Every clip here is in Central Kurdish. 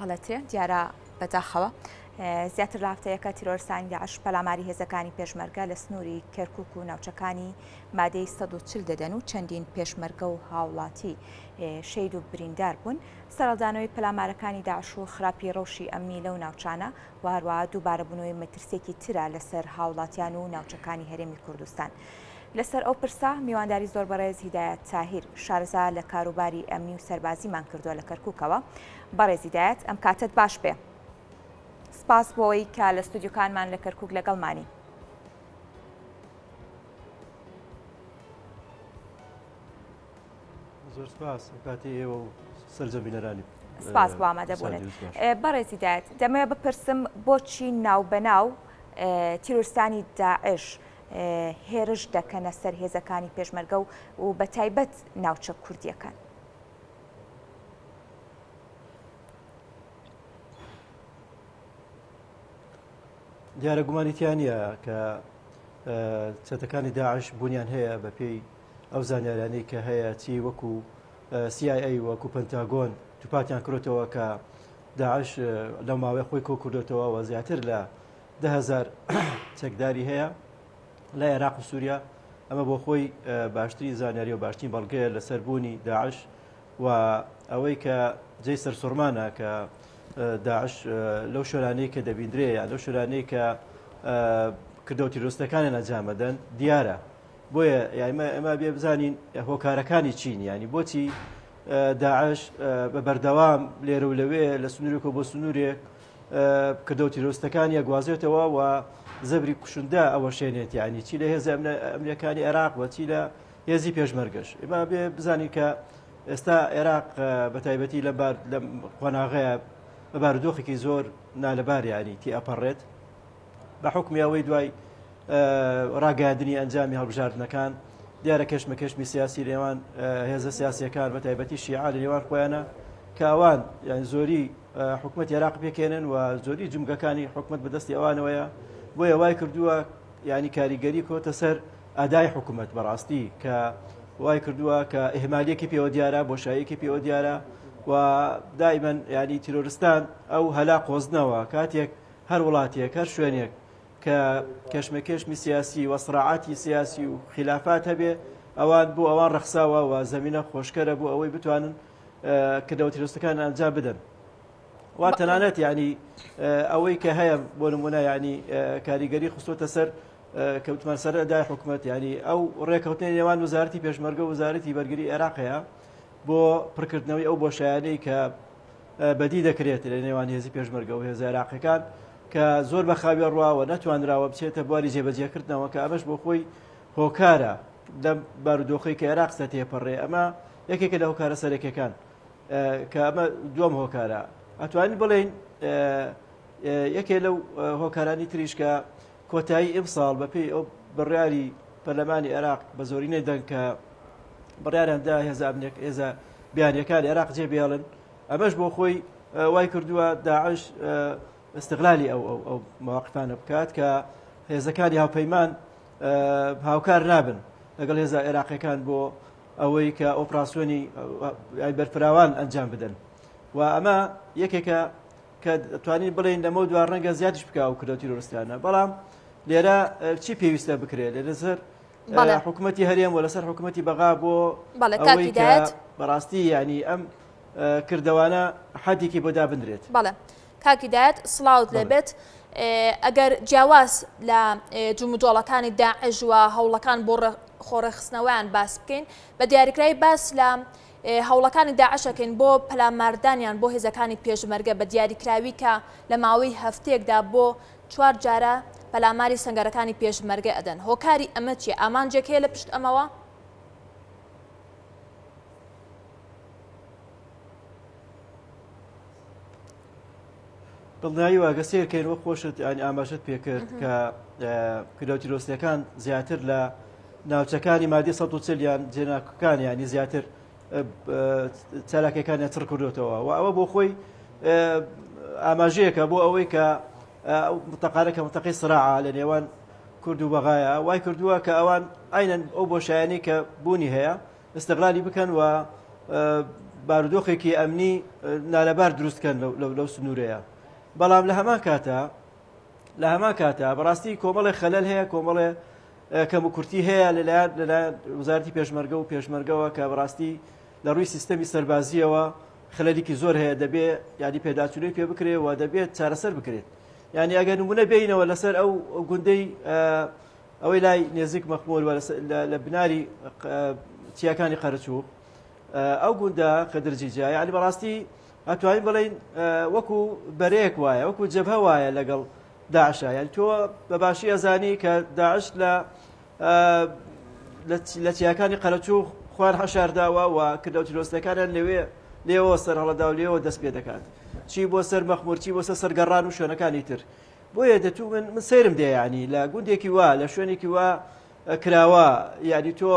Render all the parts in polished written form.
بەپەلەترێ دیارە بەداخەوە زیاتر لە هەفتەیەکە تیرۆرستانی داعش پەلاماری هێزەکانی پێشمەرگە لە سنووری کەرکک و ناوچەکانی مادەی 140 دەدەن و چەندین پێشمەرگە و هاوڵاتی شەید و بریندار بوون. سەرهەڵدانەوەی پەلامارەکانی داعش و خراپی ڕەوشی ئەمنی لەو ناوچانە و هەروەها دووبارەبوونەوەی مەترسییەکی ترە لەسەر هاوڵاتیان و ناوچەکانی هەرێمی کوردستان. لەسەر ئەو پرسە میوانداری زۆر بەڕێز هیدایەت تاهیر، شارەزا لە کاروباری ئەمنی و سەربازیمان کردووە لە کەرکوکەوە. بەڕێز هیدایەت ئەم کاتەت باش بێ. سپاس بۆ ئەوەی کە لە ستودیۆکانمان لە کەرکوک لەگەڵمانی. زۆر سپاس کاتی ئێوە و سەرجەم بینەرانی سپاس بۆ ئامادەبوونت. بەڕێز هیدایەت دەمەوێت بپرسم بۆچی ناوبەناو تیرۆرستانی داعش هێرش دەکەنە سەر هێزەکانی پێشمەرگە و و بەتایبەت ناوچە کوردییەکان؟ دیارە گومانی تیا نییە کە چەتەکانی داعش بوونیان هەیە بەپێی ئەو زانیارانەی کە هەیە چی وەکو CIA وەکو پنتاگۆن دووپاتیان کرۆتەوە کە داعش لەو ماوەیە خۆی کۆ کردوێتەوە و زیاتر لە 10هزار چەکداری هەیە لە عێراق و سووریا ئەمە بۆ خۆی باشترین زانیاری و باشترین بەڵگەیە لەسەر بوونی داعش و ئەوەی کە جێی سەرسوڕمانە کە داعش لەو شوێنانەی کە دەبیندرێ یان لەو شوێنانەی کە کردەوە تیرۆستەکانیان ئەنجامەدەن دیارە بۆیە یایمە ئێمە بێ بزانین هۆکارەکانی چین ینی بۆچی داعش بە بەردەوام لێرە و لەوێ لە سنوورێک و بۆ سنوورێک کردەوە تیرۆستەکانی ئەگوازێتەوە و زەبری کوشندە ئەوەشێنێت ینی چی لە هێزە ئەمنیەکانی عێراق وە چی لە هێزی پێشمەرگەش ئێمە بێ بزانین کە ئێستا عێراق بە تایبەتی لە بار لەم قۆناغەیە بە بارودۆخێکی زۆر نالەبار ینی تی ئەپەڕێت بە حکمی ئەوەی دوای ڕاگەاندنی ئەنجامی هەڵبژاردنەکان دیارە کێشمەکێشمی سیاسی نێوان هێزە سیاسیەکان بە تایبەتی شیعە لە نێوان خۆیانە کە ئەوان یان زۆری حکومەت عێراق پێکێنن و زۆری جمگەکانی حکومەت بەدەستی ئەوانەوەیە بۆیە وای کردووە ینی کاریگەری کۆتە سەر ئەدای حکومەت بەڕاستی کە وای کردووە کە ئیهمالیەکی پێوە دیارە بۆشاییەکی پێوە دیارە و دائیمەن ینی تیرۆرستان ئەو هەلا قۆزنەوە کاتێک هەر وڵاتێک هەر شوێنێک کە کەشمەکێشمی سیاسی و سراعاتی سیاسی و خلافات هەبێ ئەوان بۆ ئەوان ڕەخساوە و زمینە خۆشکەرە بۆ ئەوەی بتوانن کردەوە تیرۆستەکان ئەنجام بدەن وا تەنانەت ینی ئەوەی کە هەیە بۆ نمونە ینی کاریگەری خستۆتە سەر کەوتمان سەر ئەدای حکومەت ینی ئەو ڕێکەوتنی نێوان وەزارەتی پێشمەرگە و وەزارەتی بەرگری عێراق هەیە بۆ پڕکردنەوەی ئەو بۆشایانەی کە بەدی دەکرێت لە نێوان هێزی پێشمەرگە و هێزە عێراقیەکان کە زۆر بە خاویە ڕواوە نەتوانراوە بچێتە بواری جێبەجێکردنەوە کە ئەمەش بۆ خۆی هۆکارە لەم بارودۆخی کە عێراق سە تێپەڕێ ئەمە یەکێکە لە هۆکارە سەرەکیەکان کە ئەمە دووەم هۆکارە ئەتوانین بڵێین یەکێ لەو هۆکارانی تریش کە کۆتایی ئیمساڵ بەپێی ئەو بڕیاری پەرلەمانی عێراق بە زۆرینەی دەنگ کە بڕیاریان دا هێزە ئەمنیەک هێزە بیانیەکان عێراق جێ بێڵن ئەمەش بۆ خۆی وای کردووە داعش استغلالی ئەو ئەو ئەو مواقفانە بکات کە هێزەکانی هاوپەیمان هاوکار نابن لەگەڵ هێزە عێراقیەکان بۆ ئەوەی کە ئۆپراسیۆنی بەرفراوان ئەنجام بدەن و ئەمە یەکێکە کە توانین بڵێین لەمە دوا ڕەنگە زیادش بکە ئەو کردەوە تیرۆرستانە بەڵام لێرە چی پێویستە بکرێت لێرە سەر حکوومەتی هەرێم و لەسەر حکوومەتی بەغا بۆ ئەوەی کە بەڕاستی ینی ئەم کردەوانە حەدێکی بۆ دابنرێت. بەڵێ کاک هیدایەت سڵاوت لێبێت ئەگەر جیاواز لە جموجۆڵەکانی داعش و هەوڵەکان بۆ خۆڕێکخستنەوەیان باس بکەین بە دیاریکراوی باس لە هەوڵەکانی داعش ئەکەین بۆ پەلاماردانیان بۆ هێزەکانی پێشمەرگە بە دیاریکراوی کە لە ماوەی هەفتەیەکدا بۆ چوار جارە پەلاماری سەنگەرەکانی پێشمەرگە ئەدەن هۆکاری ئەمە چیە ئامانجێک هەیە لە پشت ئەمەوە؟ دڵنیایی وە گەر سەیرکەین وەک خۆشت یانی ئاماژەت پێکرد کە کردەوە تیرۆستیەکان زیاتر لە ناوچەکانی مادی 140 یان جێناکەکان ینی زیاتر چالاکیەکانیان چڕ کردوێتەوە و ئەوە بۆ خۆی ئاماژەیەکە بۆ ئەوەی کە متەقارە کە متەقی سراعە لە نێوان کورد و بەغایە وای کردووە کە ئەوان ئاینەن ئەو بۆشایانی کە بوونی هەیە ئیستغلالی بکەن و بارودۆخێکی ئەمنی نالەبار دروست کەن لەو سنوورەیە بەڵام لە هەمان کاتە لە هەمان کاتە بەڕاستی کۆمەڵێ خەلەل هەیە کۆمەڵێ کەم و کورتی هەیە لەلایەن لەلایەن وەزارەتی پێشمەرگە و پێشمەرگەوە کە بەڕاستی لە ڕووی سیستەمی سەربازیەوە خلەلیکی زۆر هەیە دەبێ یادی پێداچوونەی پێ بکرێ و دەبێت چارەسەر بکرێت یعنی ئەگەر نمونە بینەوە لەسەر ئەو گوندەی ئەوەی لای نێزیک مەخمور و لە بناری چیاکانی قەرەچوو ئەو گوندە قەدرجیجا یعنی بەڕاستی ئەتوانین بڵێین وەکو بەرەیەک وایە وەکو جەبهە وایە لەگەڵ داعشا یعنی تۆ بە باشی ئەزانی کە داعش لە لە چیاکانی قەرەچوو خوار حەشارداوە و کردەوە تیرۆستەکانیان لەوێ لێەوە سەر هەڵەدا و لێەوە دەست پێ دەکات چی بۆ سەر مەخمور چی بۆ سەر سەرگەڕان و شوێنەکانی تر بۆیە دەتوو من من سەیرم دێ ینی لە گوندێکی وا لە شوێنێکی وا کراوە یعنی تۆ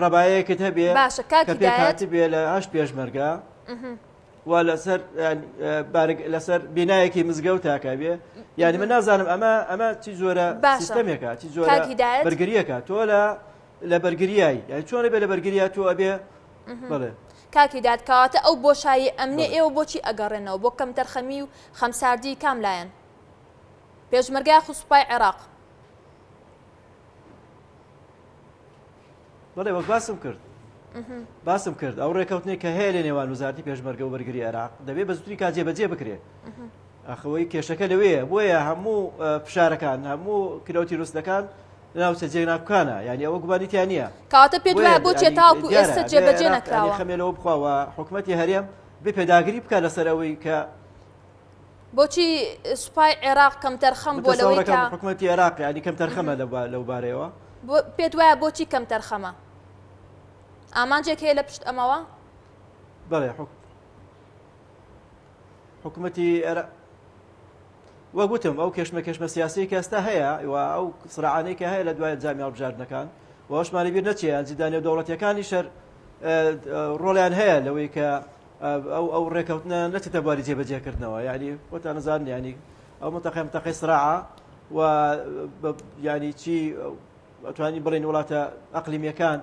ڕەبایەکت هەبێ باشە کاک کە هیدایەت پێکهاتبێ لە هەشت پێشمەرگە و لەسەر بارگ لەسەر بینایەکی مزگەوتاکە بێ یعنی من نازانم ئەمە ئەمە چی جۆرە باشە. سیستەمێکە چی جۆرە کاک هیدایەت بەرگریەکە تۆ لە لە بەرگریای یعنی چۆنە بێ لە بەرگریا تۆ ئەبێ بەڵێ کاک هیدایەت کەواتە ئەو بۆشایی ئەمنیە بەڵێ. ئێوە بۆچی ئەگەڕێنەوە بۆ کەمتەرخەمی و خەمساردی کام لایەن پێشمەرگە یاخود سوپای عێراق؟ بەڵێ وەک باسم کرد باسم کرد ئەو ڕێکەوتنێک کە هەیە لە نێوان وزارتی پێشمەرگە و بەرگری عێراق دەبێت بە زووترین کات جێبەجێ بکرێت ئەخەوەی کێشەکە لەوەیە بۆیە هەموو فشارەکان هەموو کرەوە تیرۆستەکان ناوچە جێناکانە یعنی ئەوە گومانی تیا نییە کەواتە پێت وایە بۆچێ تاوەکو ئێستا جێبەجێ نەکراوە خەمێ لەوە بخواوە حکوومەتی هەرێم بێ پێداگری بکە لەسەر ئەوەی کە بۆچی سوپای عێراق کەمتەرخەم بووە لەوەی کە حکومەتی عێراق یانی کەمتەرخەمە لەو بارەیەوە؟ پێت وایە بۆچی کەمتەرخەمە؟ ئامانجێک هەیە لە پشت ئەمەوە؟ بەڵێ حکومەتی عێراق وەک وتم ئەو کێشمە کێشمە سیاسی کە ئێستا هەیە و ئەو سرعانەی کە هەیە لە دوای ئەنجامی هەڵبژاردنەکان و ئەوشمانی بیر نەچێ ئەنجیدا نێودەوڵەتیەکانی شەر ڕۆڵیان هەیە لەوەی کە ئەو ئەو ڕێکەوتنە نەچێتە بواری جێبەجێکردنەوە یعنی خۆتان نەزانن یعنی ئەو منتەقەیە منتەقەی سراعە و یعنی چی ئەتوانی بڵێن وڵاتە ئەقلیمیەکان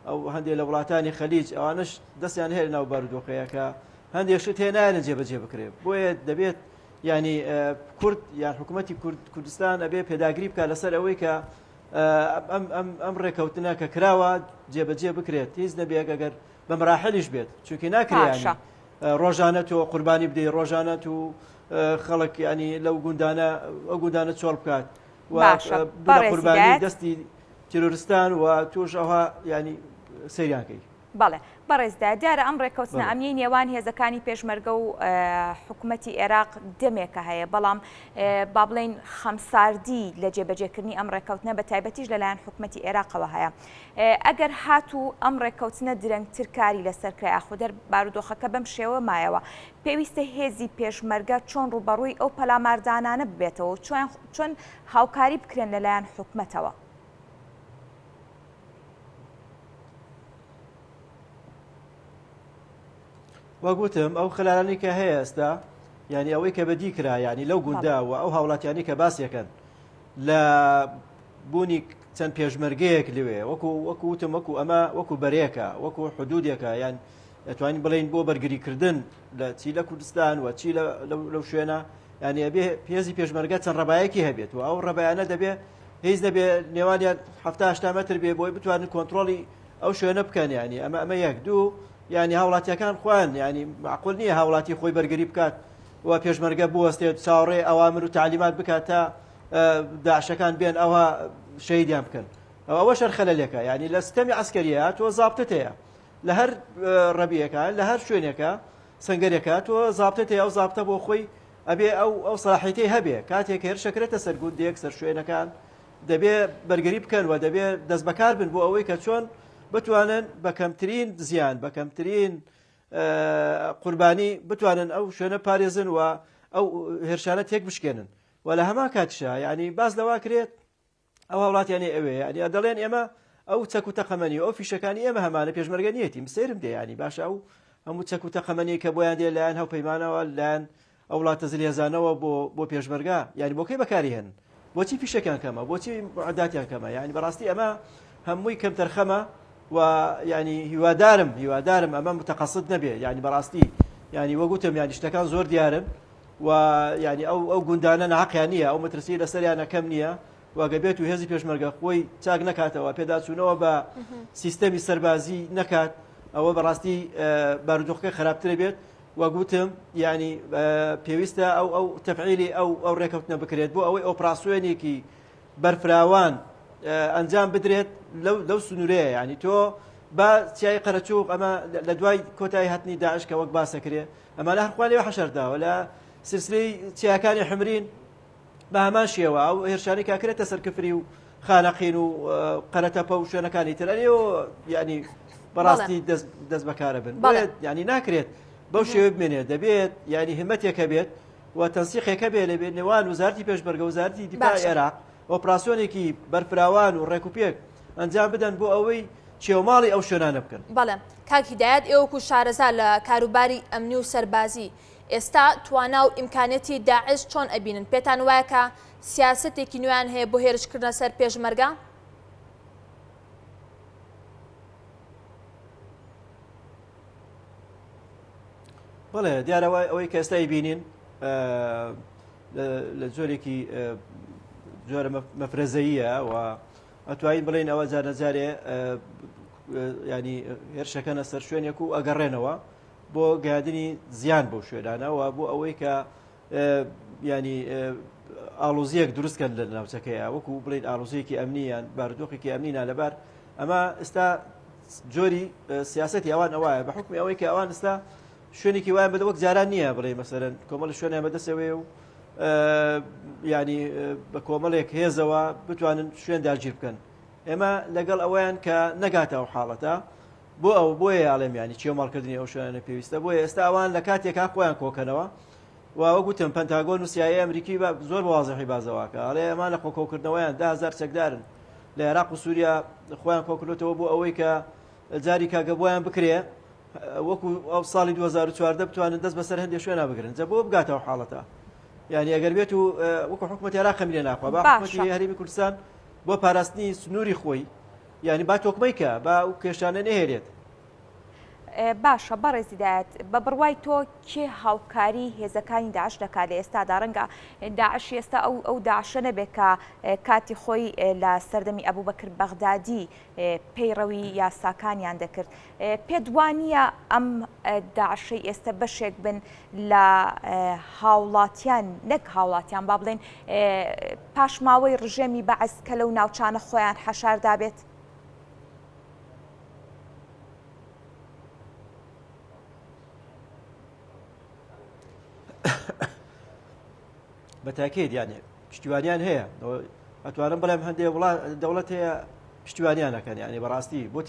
ئەو هەندێک لە وڵاتانی خەلیج ئەوانش دەستیان هەیە ناو بارودۆخەیە کە هەندێک شت هەیە نایەنە جێبەجێ بکرێت بۆیە دەبێت ینی کورد یان حکوومەتی کورد کوردستان ئەبێ پێداگری بکە لەسەر ئەوەی کە ئەم ئەم ئەم ڕێکەوتنە کە کراوە جێبەجێ بکرێت هیچ نەبێت ئەگەر بە مراحلیش بێت چونکی ناکرێ باشە. یانی ڕۆژانە تۆ قوربانی بدەی ڕۆژانە تو خەڵک ینی لەو گوندانە ئەو گوندانە چۆڵ بکات و باشە بنە بەڕێز قوربانی هیدایەت دەستی تیرۆرستان و تۆش ئەوها ینی سەیریان کەی. بەڵێ بەڕێز هیدایەت دیارە ئەم ڕێککەوتنە بەڵێ. ئەمنیەی نێوان هێزەکانی پێشمەرگە و حکومەتی ئێراق دەمێکە هەیە بەڵام با بڵێین خەمساردی لە جێبەجێکردنی ئەم ڕێککەوتنە بە تایبەتیش لەلایەن حکومەتی ئێراقەوە هەیە ئەگەر هاتوو ئەم ڕێککەوتنە درەنگتر کاری لەسەر کرا یاخود هەر بارودۆخەکە بەم شێوە مایەوە، پێویستە هێزی پێشمەرگە چۆن ڕووبەڕووی ئەو پەلاماردانانە ببێتەوە و چۆن هاوکاری بکرێن لەلایەن حکومەتەوە؟ وەک وتم ئەو خلالانەی کە هەیە ئێستا یعنی ئەوەی کە بەدی کرا یعنی لەو گوندە و ئەو هاوڵاتیانی کە باسیەکەن لە بوونی چەند پێشمەرگەیەک لەوێ وەکو وەکو وتم وەکو ئەمە وەکو بەرەیەکە وەکو حدودێکە یان ئەتوانین بڵێین بۆ بەرگریکردن لە چی لە کوردستان و چی لەو شوێنە یعنی ئەبێ هێزی پێشمەرگە چەند ڕەبایەکی هەبێت و ئەو ڕەبایانە دەبێ هیچ نەبێ نێوانیان هەفتا مەتر بێ بۆی بتوانن کۆنتترۆلی ئەو شوێنە بکەن ینی ئەمە ئەمە یەک دوو ینی هاوڵاتیەکان خۆیان ینی معقول نییە هاوڵاتی خۆی بەرگری بکات و پێشمەرگە بوەستێت چاوەڕێ ئەوامر و تعلیمات بکات تا داعشەکان بێن ئەوها شەهیدیان بکەن ئەوە شەر خەلەلێکە یعنی لە ستەمی عسکەریە تۆ زابتت هەیە لە هەر ڕەبیەکە لە هەر شوێنێکە سنگەرێکە تۆ زابتت هەیە ئەو زابتە بۆ خۆی ئەبێ ئەو ئەو سەلاحیتەی هەبێ کاتێک هێرشەکرێتە سەر گوندێک سەر شوێنەکان دەبێ بەرگری بکەن و دەبێ دەست بەکار بن بۆ ئەوەی کە چۆن بتوانن بە کەمترین زیان بە کەمترین قوربانی بتوانن ئەو شوێنە پارێزن و ئەو هێرشانە تێک بشکێنن و لە هەمان کاتیشا یعنی باس لەوە کرێت ئەو هاوڵاتیانی ئەوێ یعنی دەڵێن ئێمە ئەو چەک و تەقەمەنی و ئەو فیشەکانی ئێمە هەمانە پێشمەرگە نیەتی سەیرم دێ ینی باشە ئەو هەموو چەک و تەقەمەنی کە بۆیان دێ لایەن هاوپەیمانەوە لایەن ئەو وڵاتە زلهێزانەوە بۆ بۆ پێشمەرگە یعنی بۆ کەی بەکاری هێن بۆچی فیشەکان کەمە بۆچی عداتیان کەمە یعنی بەڕاستی ئەمە هەمووی کەمتەرخەمە. و یعنی هیوادارم هیوادارم ئەمە متەقەسد نەبێ یعنی بەڕاستی یعنی وەگوتم یعنی شتەکان زۆر دیارن و یعنی ئەو ئەو گوندانە ناحەقیان نییە ئەو مەترسی لەسەریانە کەم نییە و گەر بێت و هێزی پێشمەرگە خۆی چاک نەکاتەوە پێداچوونەوە بە سیستەمی سەربازی نەکات ئەوە بەڕاستی بارودۆخەکە خراپترە بێت وەگوتم یعنی پێویستە ئەو ئەو تەفعیلی ئەو ئەو ڕێکەوتنە بکرێت بۆ ئەوەی ئۆپراسیۆنێکی بەرفراوان ئەنجام بدرێت لەو لەو سنوورەیە ینی تۆ با چیای قەرەچوق ئەمە لە دوای کۆتایی هاتنی داعش کە وەک باسەکرێ ئەمانە هەرخوا لێ حەشەرداوە لە سلسلەی چیاکانی حمرین بە هەمان شێوە ئەو هێرشانی کاکرێتە سەر کفری و خانەقین و قەرەتەپە و شوێنەکانی تر ئەرێ ینی بەڕاستی دەست بەکارە بن ینی ناکرێت بەو شێوە بمێنێت دەبێت ینی همەتێکە بێت و تەنسیقێک هەبێ لە نێوان وەزارەتی پێشمەرگە وەزارەتی دیفاعی عێراق ئۆپراسیۆنێکی بەرفراوان و ڕێکوپێک ئەنجام بدەن بۆ ئەوەی چێوماڵی ئەو شوێنانە بکەن. بەڵێ کاک هیدایەت ئێوە وەکو شارەزا لە کاروباری ئەمنی و سەربازی ئێستا توانا و ئیمکانیەتی داعش چۆن ئەبینن پێتان وایە کە سیاسەتێکی نوێیان هەیە بۆ هێرشکردنە سەر پێشمەرگە؟ بەڵێ دیارە ئەوەی کە ئێستا بینین لە جۆرێکی جۆرە مەفرەزەیە و ئەتوانین بڵین ئەوە جارنەجارێ ینی هێرشەکەنە سەر شوێنێک و ئەگەڕێنەوە بۆ گەیاندنی زیان بۆ شوێنانەوە بۆ ئەوەی کە ینی ئاڵۆزیەک دروستکەن لە ناوچەکەیە وەکو بڵین ئاڵۆزیەکی ئەمنیان بارودۆخێکی ئەمنی نالەبار ئەمە ئێستا جۆری سیاستی ئەوان ئەوایە بە حکمی ئەوەی کە ئەوان ئستا شوێنێکی وایان بەدە وەک جاران نییە بڵێ مەسەرەن کۆمەڵی شوێنیان بەدەستەوەی و ینی بە کۆمەڵێک هێزەوە بتوانن شوێن داگیر بکەن ئێمە لەگەڵ ئەوەیان کە نەگاتە ئەو حاڵەتە بۆ ئەو بۆیە یاڵێم ینی چێماڵکردنی ئەو شوێنە پێویستە بۆیە ئێستا ئەوان لە کاتێکا خۆیان کۆکەنەوە و وەک وتم پەنتاگۆن و سیایەی ئەمریکی بە زۆر بە وازحی بازەواکە ئەڵێ ئەمان لە خۆکۆکردنەوەیان 10هزار چەکدارن لە عێراق و سووریا خۆیان کۆکردێتەوە بۆ ئەوەی کە جاری کاگە بۆیان بکرێ وەکو ئەو ساڵی 2014 بتوانن دەست بەسەر هەندێک شوێنە بگرن جە بۆ بگاتەوە حاڵەتە یعنی ئەگەر بێت و وەکو حکوومەت عێراق خەمی ناخوا با حکوومەتی هەرێمی کوردستان بۆ پاراستنی سنووری خۆی یعنی با تۆکمەی کە با ئەو کێشانە نەهێرێت باشە بەڕێز هیدایەت بە بڕوای تۆ کێ هاوکاری هێزەکانی داعش دەکات لە ئێستادا ڕەنگە داعش ئێستا ئەو ئەو داعشە نەبێت کە کاتی خۆی لە سەردەمی ئەبوبەکر بەغدادی پەیڕەوی یاساکانیان دەکرد پێت وانییە ئەم داعشەی ئێستا بەشێک بن لە هاوڵاتیان نەک هاوڵاتیان با بڵێن پاشماوەی ڕژێمی بەعس کە لەو ناوچانە خۆیان حەشار دابێت؟ بە تاکید یانێ پشتیوانیان هەیە ئەتوانم بڵێم هەندێک وڵات دەوڵەت هەیە پشتیوانیانەکەن یعنی بەڕاستی بۆ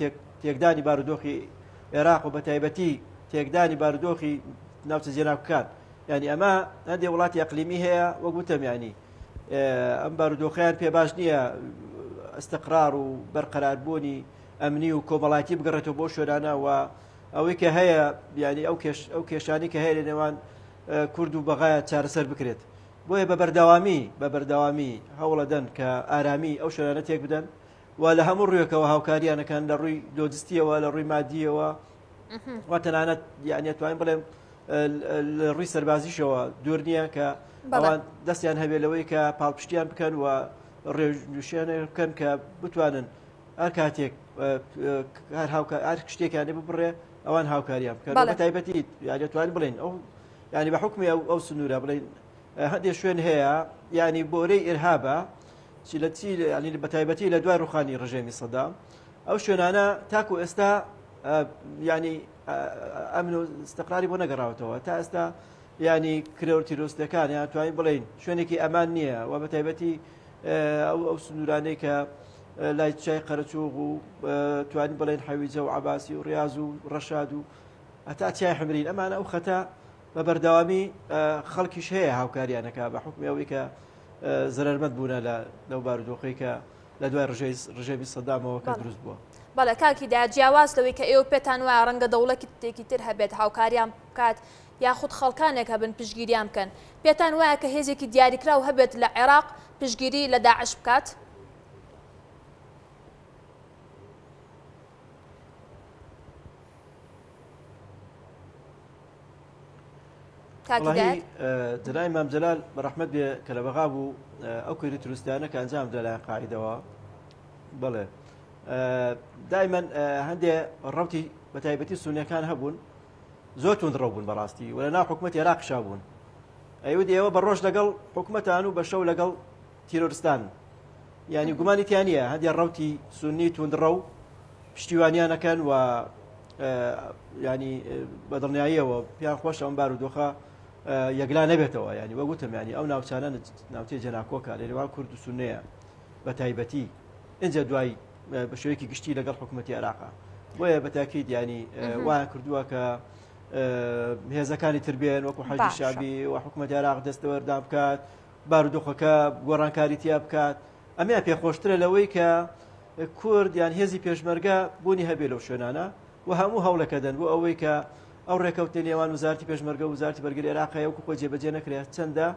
تێکدانی بارودۆخی عێراق و بە تایبەتی تێکدانی بارودۆخی ناوچە جێناکان یعنی ئەمە هەندێک وڵاتی ئەقلیمی هەیە وەک وتم ینی ئەم بارودۆخیان پێ باش نییە ئەستقرار و بەرقەراربوونی ئەمنی و کۆمەڵاتی بگەڕێتەوە بۆ شوێنانە و ئەوەی کە هەیە یعنی ئەو کێش ئەو کێشانی کە هەیە لە نێوان کورد و بەغایە چارەسەر بکرێت بۆیە بە بەردەوامی بە بەردەوامی هەوڵەدەن کە ئارامی ئەو شوێنانە تێک بدەن و لە هەموو ڕوویەکەوە هاوکاریانەکان لە ڕووی لۆجستیەوە لە ڕووی مادیەوە و تەنانەت یعنی توانین بڵێم لە ڕووی سەربازیشەوە دوور نییە کە ئەوان دەستیان هەبێت لەوەی کە پاڵپشتیان بکەن و ڕێژنوشیانە بکەن کە بتوانن هەر کاتێک هەر هاوکار هەر شتێکیان لێ ببڕێ ئەوان هاوکاریان بکەن بە تایبەتی یاری توانین بڵێن ئەو ینی بە حکمی ئەو ئەو سنوورە بڵێن هەندێک شوێن هەیە ینی بۆرەی ئرهابە چی لە چی ینی بە تایبەتی لە دوای ڕوخانی ڕژێمی سەدام ئەو شوێنانە تاکو ئێستا ینی ئەمن و استقراری بۆ نەگەڕاوەتەوە تا ئێستا ینی کرێور تیرۆستەکان یان توانین بڵین شوێنێکی ئەمان نییە و بە تایبەتی ئەو ئەو سنوورانەی کە لای چای قەرەچوغ و توانین بڵێن حەویجە و عباسی و ڕاز و ڕەشاد و هەتا چای حمرین ئەمانە ئەو خەتە بە بەردەوامی خەڵکیش هەیە هاوکاریانەکە بە حکمی ئەوەی کە زەرمەند بوونە لە لەو بارودۆخی کە لە دوای ڕژێی ڕژێمی سەدامەوە کە دروست بووە. بەڵێ کاک هیدایەت جیاواز لەوەی کە ئێوە پێتان وایە ڕەنگە دەوڵەتێکی تر هەبێت هاوکاریان بکات یاخود خەڵکانێک هەبن پشتگیریان بکەن پێتان وایە کە هێزێکی دیاریکراو هەبێت لە عێراق پشتگیری لە داعش بکات؟ کاک وەڵاهی هیدایەت؟ جەنابی مام جەلال بە ڕەحمەت بێ کە لە بەغا بوو ئەو کردی تروستانە کە ئەنجام درا لایەن قاعیدەوە بەڵێ دایمەن هەندێ ڕەوتی بە تایبەتی سونیەکان هەبوون زۆر توندڕەو بوون بەڕاستی و لە ناو حکوومەتی عێراقیشا بوون ئەیوت ئێوە بە ڕۆژ لەگەڵ حکوومەتان و بە شەو لەگەڵ تیرۆرستان یعنی گومانی تیا نییە هەندێ ڕەوتی سونی توندڕەو پشتیوانیانەکەن و ینی بە دڵنیاییەوە پیان خۆش ئەم بارودۆخە یەکلا نەبێتەوە ینی وەگوتم ینی ئەو ناوچانە ناوچەی جەناکۆکە لە نێوان کورد و سونەیە بە تایبەتی اینجا دوای بە شێوەیەکی گشتی لەگەڵ حکوومەتتی عێراقا بۆیە بە تاکید ینی وایان کردووە کە هێزەکانی تربێن وەکو حەشدی شعبی و حکوومەت عێراق دەستەوەردان بکات بارودۆخەکە گۆڕانکاری تیا بکات ئەمەیان پێخۆشترە لەوەی کە کورد یان هێزی پێشمەرگە بوونی هەبێ لەو شوێنانە و هەموو هەوڵێکە دەن بۆ ئەوەی کە ئەو ڕێکەوتنی نێوان وزارتی پێشمەرگە و وزارتی بەرگری عێراق هەیە وەکو خۆی جێبەجێ نەکرێت چەندە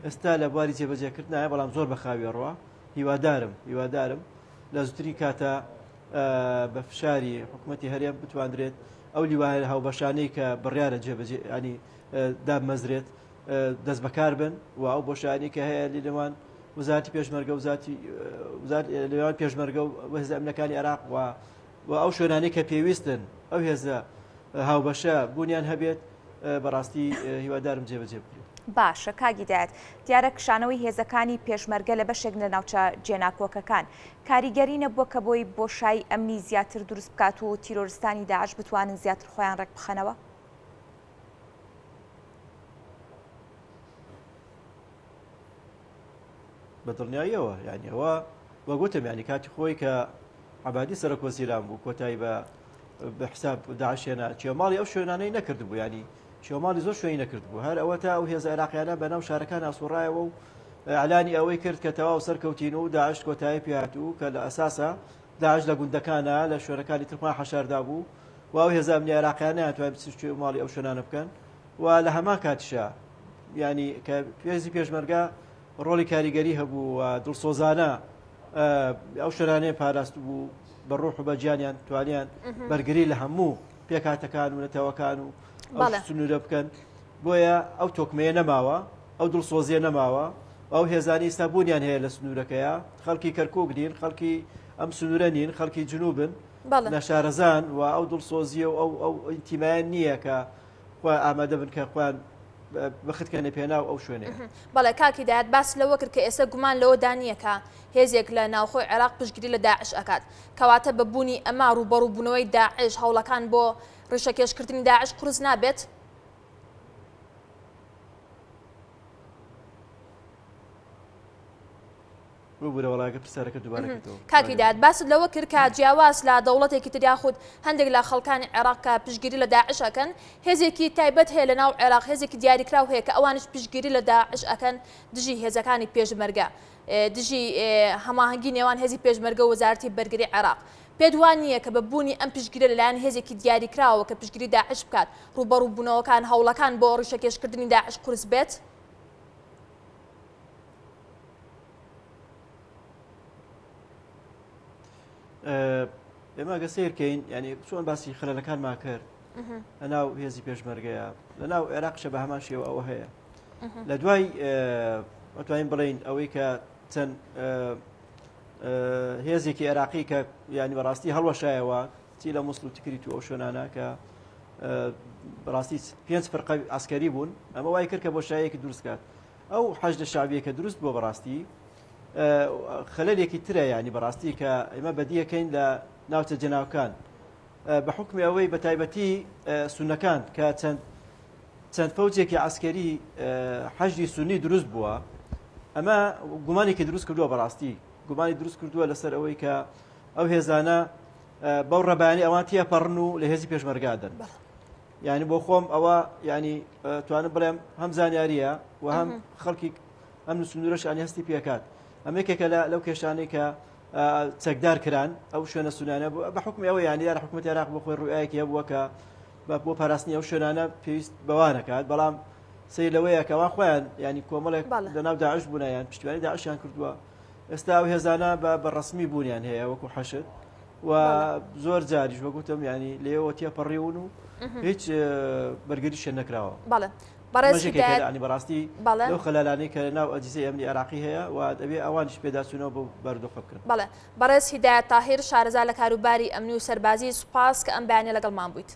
ئێستا لە بواری جێبەجێکردنایە بەڵام زۆر بە خاوی ڕوە هیوادارم هیوادارم لە زووترین کاتە بە فشاری حکوومەتی هەرێم بتواندرێت ئەو لیوایە هاوبەشانەی کە بڕیارە جێبەجێ ینی دابمەزرێت دەست بەکار بن و ئەو بۆشایانەی کە هەیە لە نێوان وزارەتی پێشمەرگە وزارەتی لەنێوان پێشمەرگە و هێزە ئەمنەکانی عێراق و و ئەو شوێنانەی کە پێویستن ئەو هێزە هاوبەشە بوونیان هەبێت بەڕاستی هیوادارم جێبەجێ بکرێت. باشە کاک هیدایەت، دیارە کشانەوەی هێزەکانی پێشمەرگە لە بەشێک لە ناوچە جێناکۆکەکان کاریگەری نەبووە کە بۆی بۆشایی ئەمنی زیاتر دروست بکات و تیرۆرستانی داعش بتوانن زیاتر خۆیان ڕێکبخەنەوە؟ بە دڵنیاییەوە یعنی ئەوە وەگوتم ینی کاتی خۆی کە عبادی سەرۆک وەزیران بوو کۆتایی بە بە حساب داعشێنا چێماڵی ئەو شوێنانەی نەکردبوو ینی چێماڵی زۆر شوێنی نەکردبوو هەر ئەوە تا ئەو هێزە عێراقیانە بەناو شارەکان ئاسوڕایەوە و ئەلانی ئەوەی کرد کە تەواو سەرکەوتین و داعش کۆتایی پێهاتوو کە لە ئەساسە داعش لە گوندەکانە لە شوێنەکانی ترخوا حەشاردا بوو و ئەو هێزە ئەمنیە عێراقیانە نەیانتوانی بچن شوێ ماڵی ئەو شوێنانە بکەن و لە هەمان کاتیشا ینی کە پێزی پێشمەرگە ڕۆڵی کاریگەری هەبوو و دڵسۆزانە ئەو شوێنانەیە پاراست بوو بە ڕۆح و بە گیانیان توانیان بەرگری لە هەموو پێکهاتەکان و نەتەوەکان و سنوورە بکەن بۆیە ئەو تۆکمەیە نەماوە ئەو دڵسۆزیە نەماوە ئەو هێزانی ئیستا بوونیان هەیە لە سنوورەکەیە خەڵکی کەرکک نین خەڵکی ئەم سنوورە نین خەڵکی جنوبن نەشارەزان و ئەو دڵسۆزیە و ئەو ئەو ئینتیمایان نییە کە خۆیان ئامادە بن کە خۆیان بختکەنە پێناو ئەو شوێنەیە. بەڵێ کاک هیدایەت باست لەوە کرد کە ئێستا گومان لەوەدا نییە کە هێزێک لە ناوخۆی عێراق پشتگیری لە داعش ئەکات کەواتە بە بوونی ئەمە ڕووبەڕووبوونەوەی داعش هەوڵەکان بۆ ڕیشەکێشکردنی داعش قورس نابێت؟ ببورە وەڵا گەر پرسیارەکە دووبارە کردەوە. کاک هیدایەت باست لەوە کرد کە جیاواز لە دەوڵەتێکی تر یاخود هەندێک لە خەڵکانی عێراق کە پشتگیری لە داعش ئەکەن هێزێکی تایبەت هەیە لە ناو عێراق هێزێکی دیاریکراو هەیە کە ئەوانیش پشتگیری لە داعش ئەکەن دژی هێزەکانی پێشمەرگە دژی هەماهەنگی نێوان هێزی پێشمەرگە و وەزارەتی بەرگری عێراق پێت وا نییە کە بە بوونی ئەم پشتگیرە لەلایەن هێزێکی دیاریکراوە کە پشتگیری داعش بکات ڕووبەڕووبوونەوەکان هەوڵەکان بۆ ڕیشەکێشکردنی داعش قورس بێت؟ ئێمە گە سیرکەین ینی چۆن باسی خەلەکانمان کرد لەناو هێزی پێشمەرگەیە لەناو عێراقشە بە هەمان شێوە ئەوە هەیە لە دوای ئەتوانین بڵین ئەوەی کە چەند هێزێکی عێراقی کە ینی بەڕاستی هەڵوەشایەوە چی لە مووسڵ و تکریت و ئەو شوێنانە کە بەڕاستی پێنج فرقە ئەسکەری بوون ئەمە وای کرد کە بۆشایەکی دروستکات ئەو حەشدە شەعبیە کە دروست بووە بەڕاستی خەلەلێکی ترە ینی بەڕاستی کە ئێمە بەدیەکەین لە ناوچە جەناوکان بە حکمی ئەوەی بە تایبەتی سونەکان کە چەند چەند فەوجێکی عسکەری حەشدی سونی دروست بووە ئەمە گومانێکی دروست کردووە بەڕاستی گومانی دروست کردووە لەسەر ئەوەی کە ئەو هێزانە بەو ڕەبانی ئەوان تێپەڕن و لە هێزی پێشمەرگادن. یانی بۆ خۆم ئەوە ینی توانم بڵێم هەم زانیاریە و هەم خەڵکی ئەم سنوورەش ئەنی هەستی پێکات ئەم یەکێکە لە لەو کێشانەی کە چەکدار کران ئەو شوێنە سونانە بە حکمی ئەوە یانی دیارە حکوومەت عێراق بۆ خۆی ڕوئایەکی هەبووە کە بۆ پاراستنی ئەو شوێنانە پێویست بەوانەکات بەڵام سەیر لەوەیە کەوا خۆیان ینی کۆمەڵێک لەناو داعش بوونە یان پشتیوانی داعشیان کردووە ئێستا ئەو هێزانە بە ڕسمی بوونیان هەیە وەکو حەشد و زۆر جاریش وەک وتم ینی لێەوە تێپەڕیون و هیچ بەرگریشیان نەکراوە. بەڵێ. بەڕێز ئەمەش یەکێکە هیدایەت لە یانی بەڕاستی بەڵێ. لەو خەلالانەی کە لەناو ئەجهیزەی ئەمنی عێراقی هەیە و دەبێ ئەوانیش پێداچوونەوە بەو بارودۆخە بکەن. بەڵێ. بەڕێز هیدایەت تاهیر شارەزا لە کاروباری ئەمنی و سەربازی سوپاس کە ئەم بەیانیە لەگەڵمان بوویت.